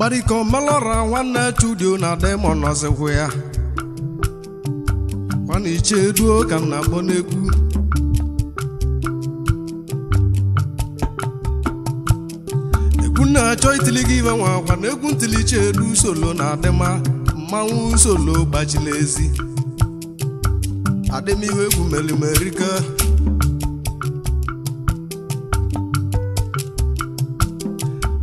Mgbariko melora nwanne Chudio na Demon nọzikwa ya kwana iche duo ka m na-akpọ n'egwu egwu na-achọ itili gị iwe nwa akwa na egwu ntili Chedu solo na adịma mmanwụ solo gbachila ezi adịmiwe egwu melimerika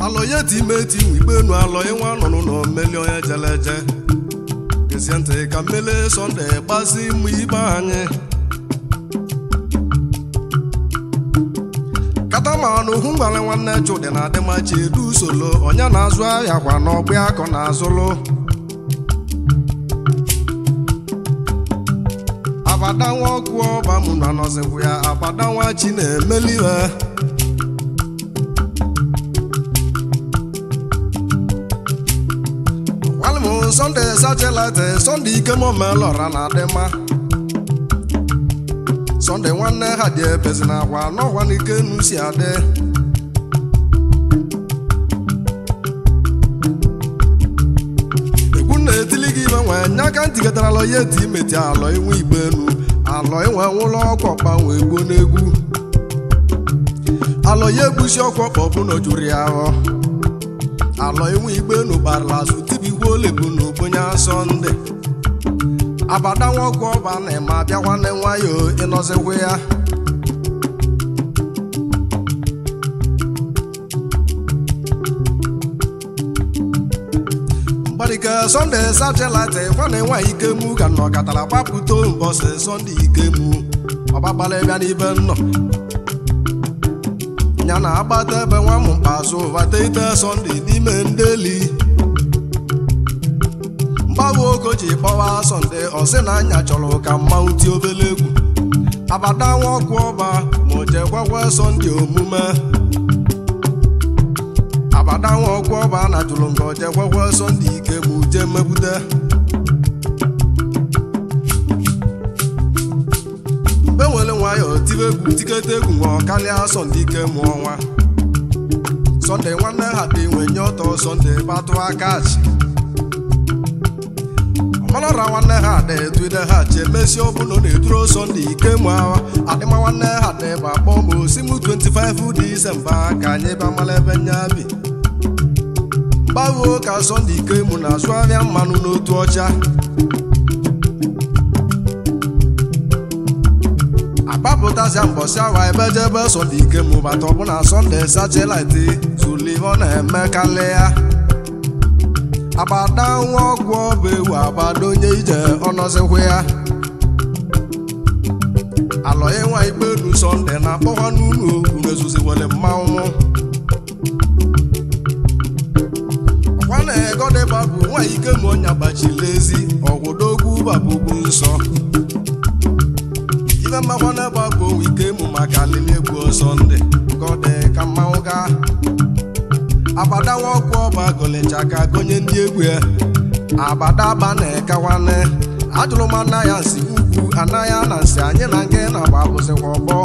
alọye ti meti nwigbenu alọye nwa nọnụ na omeli onye jeleje gezie ntị ka mmele Sọnde gbazi mụ ibe anyị katama na ohu ngwale nwanne Chudi na adịma Chedu solo onye na-azụ ahịa kwa n'ọgbị akọ na-azụlụ abada nwa ọkụ ọba mụ na nọzikwa ya abada nwa chi na-emeliwe Sọnde satellite Sọnde Ikemomelora na adịma Sọnde nwanne ha dị ebezi na akwa n'ọkwa n'ike nu si adị egwu na-etili gị ibe nwe nya ka ntịkọtara alọ ya eti imeti alọ inwe igbe enu alọ inwe nwụlọ ọkwa gbanwe egbuo n'egwu alọ ya egbusi ọkwa kpọbụ na ojuru ya ahụ alọ inwe igbe enu gbarala azụ tibigwo olebu na ogbonye Sọnde abada nwoke ọba na-eme abịa nwanne nwayọ ịnọzikwa ya mgbarike Sọnde satellite nwanne nwaanyị Ikemu ka nọ katara gbapụta mbọsị Sọnde Ikemu ọgbagbala bịa n'ibe nnọ ya na agbata ebe nwa m mkpazụ bata ite Sọnde n'ime ndeli mgbawa ogo ji kpọwa Sọnde ọsị na anya chọrọ ka mmanwụ tie obele egwu abada nwa ọkụ ọba ma o jekwakwa Sọnde omume abada nwa ọkụ ọba na jụrụ nga ojekwakwa Sọnde Ikemu jee mebute mgbe nwere nwayọọ tibe egwu tiketa egwu nwa karịa Sọnde Ikemu ọnwa Sọnde nwanne ha dị nwe nye ọtọ Sọnde batụ akachi ọmalọra nwanne ha dị etuide ha chi emesi ọbụla ọ na-eduro Sọnde Ikemu awa adịma nwanne ha dị bụ akpọ ma osimu 25 Disemba ka anyị bịa mara ebe nya bi mgbawo ka Sọnde Ikemu na-azụ ahịa mmanụ n'otu ọcha agbapụtazịa mbọsị awa ebe jebe Sọnde Ikemu bata ọbụna Sọnde satellite zuli ọ na-emekarị ya abada nwa ọgwụ ọba ewu abada onye ije ọnọzikwa ya alọye nwa igbelu Sọnde na-akpọkwa n'ụlọ okwu n'ezuziwere mmanwụ ọkwa na egodịba bụ nwa Ikemu ọnya gbachiri ezi ọgwụdogwu babugwu nsọ ibe mmakwa n'ebe bụ owu Ikemu maka alili egwu Sọnde gọdị ka mmanwụ gaa abada nwa ọkụ ọba gụlịcha ka gonye ndị egwu ya abada aba na-ekawane ajụrụ m anaghị nsị ugwu anaghị na nsị anyị na nke na-agba bụzikwa ọgbọ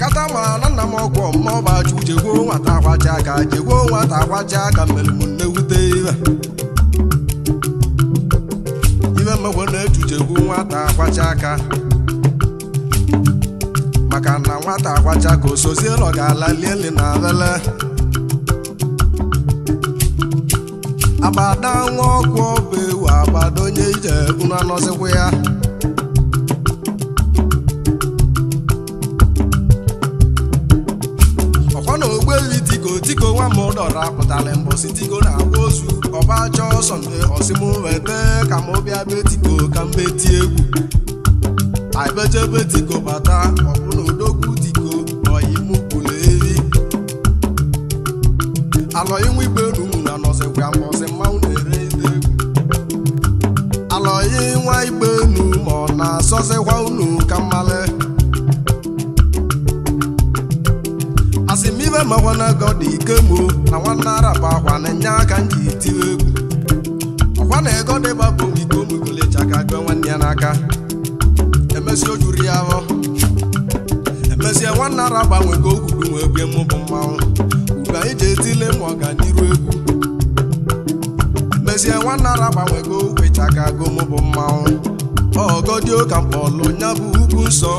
kata ma na nna m ọkwọ mmọba chu jegwuo nwata akwacha aka jegwuo nwata akwacha aka mere m nnewute ibe ibe mmekwe na-echu jegwu nwata akwacha aka maka na nwata akwacha ka osozielu ọ ga-ala lieli na vele abada nwa ọkụ ọba ewu abada onye ije unu anọzikwa ya ọkwa na ogbuewi tiko tiko nwa m dọrọ apụtara mbọsị tiko na-agwa ozu ọba chọọ Sọnde ọsịmụ wete ka m bịa be tiko ka m betie egwu abejebe tiko bata ọbụna odogwu tiko ọyimụkwulu eri alọyinwa igbe enu na nọzikwa mbọsị mmanwụ na-ere ite egwu alọyinwa igbe enu ma ọ na-asọzikwa unu ka mmalị asị m ibe makwana gọdị Ikemu na nwanne araba akwa na nya aka m ji tiwe egwu ọkwa na ego dịba bụ Ikomu golecha ka gụọ nwanne ya n'aka emesi o juru ya ahụ emesie nwanne ara gbanwe ka o kwuru wee bie mụ bụ mmanwụ ugbu anyị ji etile m ọganiru egwu mezie nwanne ara gbanwego wechaka go mụ bụ mmanwụ ọgọdị ka mkpọlụ nya bụ ugwu nsọ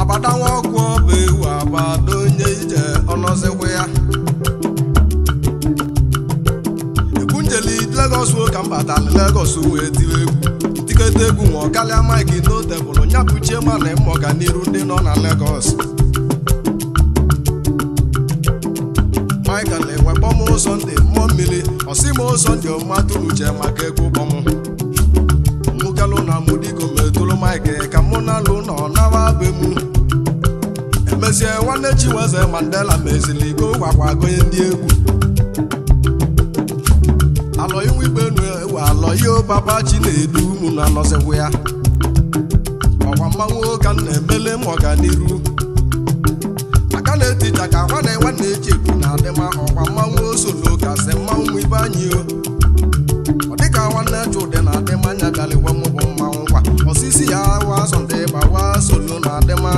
abada nwa ọkụ ọba ewu abada onye ije ọnọzikwa ya ekwunjeli Lagos ka m batala Lagos wee tiwe egwu tiketa egwu nwa ọkalịa Mike n'otebụl nya bụ chiema na ịmụ ọganiru ndị nọ na Lagos Michael enwe kpọm Sunday mmụọ mmiri ọsị m Sunday ọmatụrụ uche maka egwu kpọm mụkalụ na mụdiko metụrụ Mike ka mụ na alụ na ọnawa be mụ emezie nwanne Chinweze Mandela mezili iko gwakwa gonye ndị egwu alọ inwe ikpe nu ewu alọ ihe papa Chinedu mụ na anọzikwa ya ọkwa mmanwụ ka m na-emele m ọganiru aka na-etija ka nwanne nwanne echekwu na adịma ọkwa mmanwụ osolo kasị mmanwụ ibe anyị o ọ dịka nwanne Chude na adịma anya bịalikwe mụ bụ mmanwụ kwa osisi ya wa Sunday gbawa solo na adịma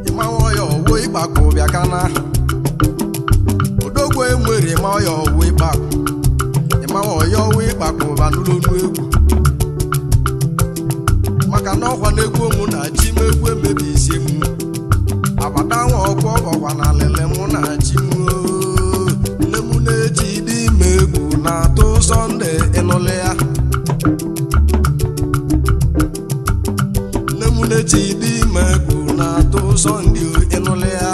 ịmanwụ ọya ọwụ ịgbakọ bịa kana odogwu enwere ịma ọya ọwụ ịgbakọ ịmanwụ ọya ọwụ ịgbakọ banụlonu egwu maka na ọkwa na-egwu mụ na chi m egwu emebi isi m abada nwa ọkụ ọkwa na alele mụ na chi m nne m na-eji dị ime egwu na-atụ Sunday ịnụle ya nne m na-eji dị ime egwu na-atụ Sunday ịnụle ya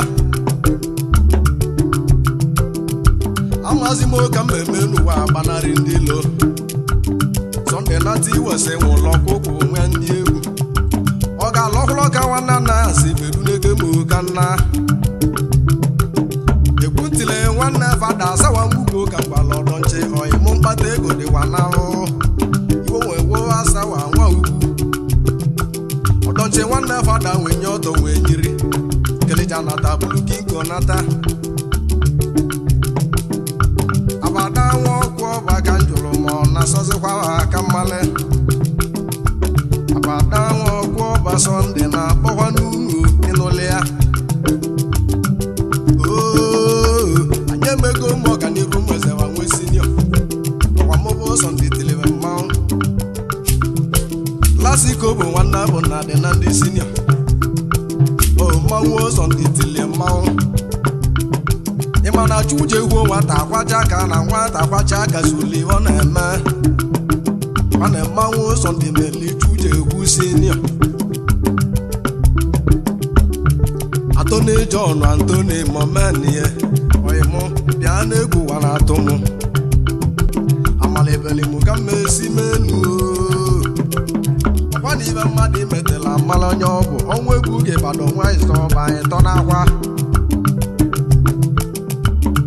amazi m ka mmemme n'ụwa agbanarị ndị ilo Sunday nata iwesị nwụlọ ọkụkụ nwee ndị egwu ọ ga-alụ ọhụrụ ka nwanne nna si berunege m ka nna ekwuntile nwanne fada asawa mgbugo ka mgbala ọdọ nche ọyịmụ mkpata ego dịkwa n'ahụhụ iwe wee gwuo asawa nwa ugwu ọdọnche nwanne fada wee nye ọtọ wee nyiri kelija nata bụrụ kinko nata abada nwa ọkụ ọba ka m jụrụ ma ọ na-asọzikwa aka mmalị abada nwa ọkụ ọba Sunday na-akpọkwa n'unu ịnụlị ya oo anyị emego m ọganiru mwezewa nwe sinio ọkwa mụbụ Sunday tiliwe mmanwụ lasiko bụ nwanne bụ na dị na ndị sinio o mmanwụ Sunday tilie mmanwụ ịma na Chuje gwuo nwata akwaja aka na nwata akwaja aka zuli ọ na-eme ọ na mmanwụ Sunday meli Chuje egwu sinio Atoni John Anthony Momenie oyimụ bịa n'egwu ụwa na-atụ mụ amalibeli mụ ka mmesi menu ọkwa na ibe mmadụ imetela amala onye ọ bụ ọnwa egwu gị bado nwa ịzọba anyị tọ n'akwa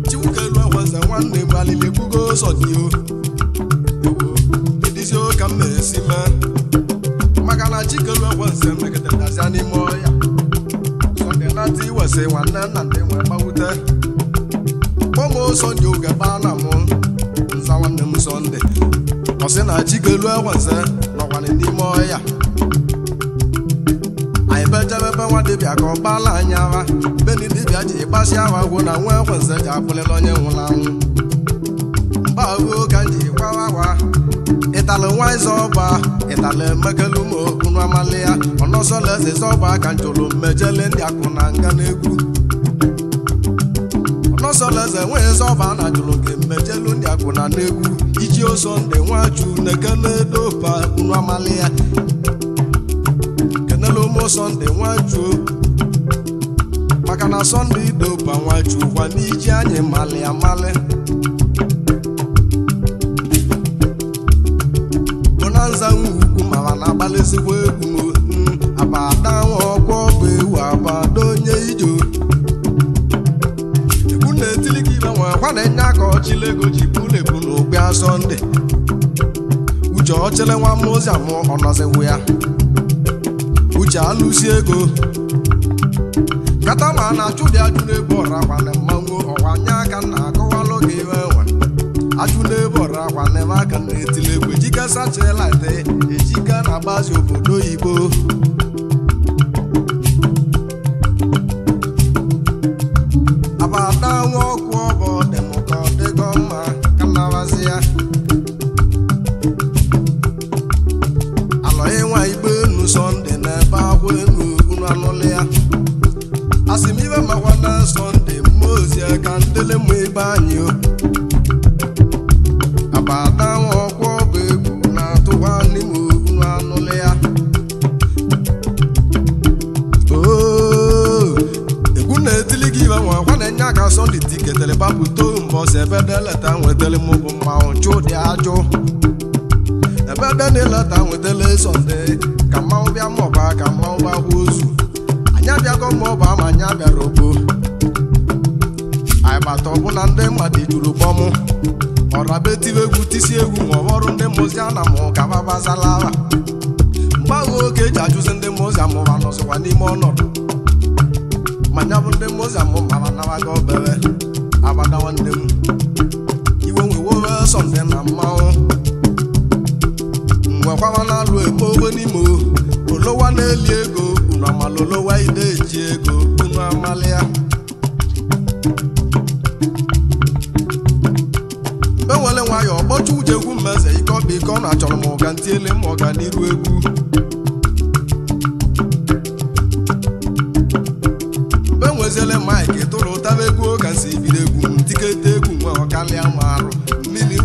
Chiwukelu ekwenze nwanne m alili ekwugo Sunday o ewo edizi ka m na-esi mee maka na Chikelu ekwenze megidere dazia n'ime ọhịa Sunday nata iwesị nwanne nna ndị nwe gbawute kpọm Sunday oge gbaa na mụ nza nwanne m Sunday ọ sị na Chikelu ekwenze nọkwana n'ime ọhịa anyị bejebebe nwa dibịa ka ọ gbala anyị agha beni dibịa ji gbasi agha gwụ na nwa ekwenze ji abụlịla onye nwụrụ anwụ mba ahụ ka m ji kwawa akwa ịtalị nwa ịzọ ọba ịtalị emekelu ma unu amali ya ọnọsọla eze zọba ka njụrụ mmejele ndị akụ na nga n'egwu ọnọsọla eze nwa ịzọba na jụrụ gị mmejelu ndị akụ na n'egwu iji Sunday nwachu nekene dopa unu amali ya kenelu ụmụ Sunday nwachuo maka na Sunday dopa nwachu kwa n'iji anyị mali amali bonanza ugwu mara na-agbalịzikwa egwu m abada nwa ọkwọ bụ ewu abada onye ije egwu na-etili gị ibe nwe kwa na-enye aka ọchịla ego ji bulebu na ụgbịa Sunday uche ọchịlị nwa mmozi amụ ọnọziwu ya uche alụsi ego kata ma na achụ dị ajụ n'ebe ọra kwana mmanwụ ọkwa nye aka na akọwalụ gị iwe nwe ajụ n'ebe ọra kwana ebe aka na-etili egwu ejike sachelaite ejike na-agbazi obodo oyibo Sọnde n'ebe akwa enu unu anụla ya. Asị m ibe makwa na Sọnde mmụọ ozi ka ndele mụ ebe anyị o. Abada nwa ọkwọ bụ egwu na-atụkwa n'ime unu anụla ya. Oo, egwu na-etili gị ibe nwa akwa na-enye aka Sọnde tiketele bapụto mbọsị ebe deleta nwetele mụ bụ mmanwụ chụdị ajụ. Ebe deleta nwetele Sọnde ka mmanwụ bịa mọba ka mmanwụ gbakwa ozu. Anyị abịago mọba ma anyị abịara ogbo. Anyị bata ọbụna ndị mmadụ juru kpọmụ. Ọra betibe egwu tisi egwu ma ọ bụrụ ndị mụzi ana mụ ka babazalaba. Mgbe ahụ oge eji ajụzi ndị mụzi amụba nọzikwa n'ime ọnọdụ. Ma nya bụ ndị mụzi amụma nabaga obere abada nwanne m. Iwe nwewowe Sọnde na mmanwụ. Nwekwawa na-alụ eme ogbe n'ime o. Olowa na-eli ego unu amala olowa ide eji ego unu amalịa. Mgbe nwere nwayọọ ọkpọcha uche egwu mmeze ike ọkpa ike ọ na-achọrọ m ụka ntiele m ọganiru egwu. Mgbe nweziele maịkị tụrụ ụtaba egwu ka nsi bido egwu m tikete egwu nwe ọkalịa m arụ mmiri